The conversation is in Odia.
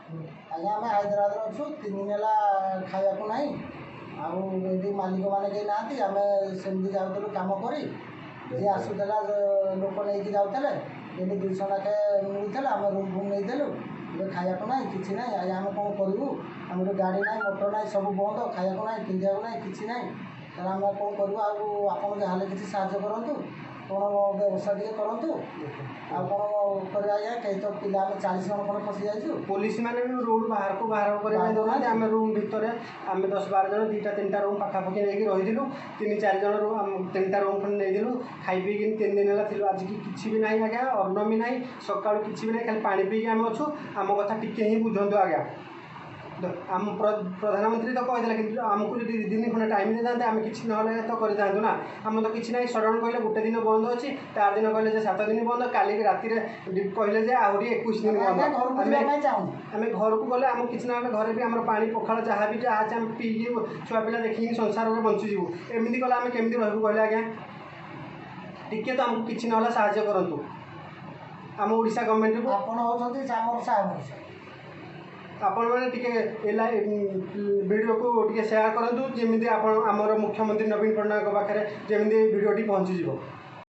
ଆଜ୍ଞା, ଆମେ ହାଇଦ୍ରାବାଦରେ ଅଛୁ। 3 ଦିନ ହେଲା ଖାଇବାକୁ ନାହିଁ ଆଉ ଏଠି ମାଲିକମାନେ କେହି ନାହାନ୍ତି। ଆମେ ସେମିତି ଯାଉଥିଲୁ କାମ କରି, ଯିଏ ଆସୁଥିଲା ଲୋକ ନେଇକି ଯାଉଥିଲେ। ଡେଲି 200 ଲେଖାଏଁ ମିଳୁଥିଲା। ଆମେ ରୁମ୍ ଫୁମ୍ ନେଇଥିଲୁ। ଏବେ ଖାଇବାକୁ ନାହିଁ, କିଛି ନାହିଁ ଆଜ୍ଞା। ଆମେ କ'ଣ କରିବୁ? ଆମର ଗାଡ଼ି ନାହିଁ, ମଟର ନାହିଁ, ସବୁ ବନ୍ଦ। ଖାଇବାକୁ ନାହିଁ, ପିନ୍ଧିବାକୁ ନାହିଁ, କିଛି ନାହିଁ। ତାହେଲେ ଆମେ କ'ଣ କରିବୁ? ଆଉ ଆପଣ ଯାହାହେଲେ କିଛି ସାହାଯ୍ୟ କରନ୍ତୁ, କ'ଣ ବ୍ୟବସ୍ଥା ଟିକେ କରନ୍ତୁ। ଆଉ କ'ଣ କରିବା ଆଜ୍ଞା? କେହି ତ ପିଲା ଆମେ 40 ଜଣ ଖଣ୍ଡେ ଫସି ଯାଇଛୁ। ପୋଲିସ ମାନେ ବି ରୋଡ଼ ବାହାରକୁ ବାହାର କରିବା ପାଇଁ ଦେଉନାହାନ୍ତି। ଆମେ ରୁମ୍ ଭିତରେ ଆମେ 10-12 ଜଣ, ଦୁଇଟା ତିନିଟା ରୁମ୍ ପାଖାପାଖି ନେଇକି ରହିଥିଲୁ। ତିନି ଚାରି ଜଣ ରୁମ୍, ଆମ ତିନିଟା ରୁମ୍ ଖଣ୍ଡେ ନେଇଥିଲୁ। ଖାଇ ପିଇକି 3 ଦିନ ହେଲା ଥିଲୁ। ଆଜିକି କିଛି ବି ନାହିଁ ଆଜ୍ଞା, ଅନ୍ନ ବି ନାହିଁ, ସକାଳୁ କିଛି ବି ନାହିଁ, ଖାଲି ପାଣି ପିଇକି ଆମେ ଅଛୁ। ଆମ କଥା ଟିକେ ହିଁ ବୁଝନ୍ତୁ ଆଜ୍ଞା। ଆମ ପ୍ରଧାନମନ୍ତ୍ରୀ ତ କହିଦେଲେ, କିନ୍ତୁ ଆମକୁ ଯଦି 2 ଦିନ ଖଣ୍ଡେ ଟାଇମ୍ ଦେଇଥାନ୍ତେ, ଆମେ କିଛି ନହେଲେ ତ କରିଥାନ୍ତୁ ନା। ଆମର ତ କିଛି ନାହିଁ। ସଡ଼ନ୍ କହିଲେ ଗୋଟେ ଦିନ ବନ୍ଦ ଅଛି, ତାର ଦିନ କହିଲେ ଯେ 7 ଦିନ ବନ୍ଦ, କାଲି ରାତିରେ କହିଲେ ଯେ ଆହୁରି 21 ଦିନ ବନ୍ଦ। ଆମେ ଘରକୁ ଆମେ ଯିବା ପାଇଁ ଚାହୁଁନୁ। ଆମେ ଘରକୁ ଗଲେ ଆମକୁ କିଛି ନହେଲେ ଘରେ ବି ଆମର ପାଣି ପଖାଳ ଯାହା ବି ଯାହା ଅଛି, ଆମେ ପିଇକି ଛୁଆ ପିଲା ଦେଖିକି ସଂସାରରେ ବଞ୍ଚିଯିବୁ। ଏମିତି କଲେ ଆମେ କେମିତି ରହିବୁ କହିଲେ ଆଜ୍ଞା? ଟିକେ ତ ଆମକୁ କିଛି ନହେଲେ ସାହାଯ୍ୟ କରନ୍ତୁ ଆମ ଓଡ଼ିଶା ଗଭର୍ଣ୍ଣମେଣ୍ଟକୁ। ଆପଣ ହେଉଛନ୍ତି ଆମର ସାହା ଭରସା। ଆପଣମାନେ ଟିକେ ଭିଡ଼ିଓକୁ ଟିକେ ସେୟାର କରନ୍ତୁ, ଯେମିତି ଆପଣ ଆମର ମୁଖ୍ୟମନ୍ତ୍ରୀ ନବୀନ ପଟ୍ଟନାୟକଙ୍କ ପାଖରେ ଯେମିତି ଭିଡ଼ିଓଟି ପହଞ୍ଚିଯିବ।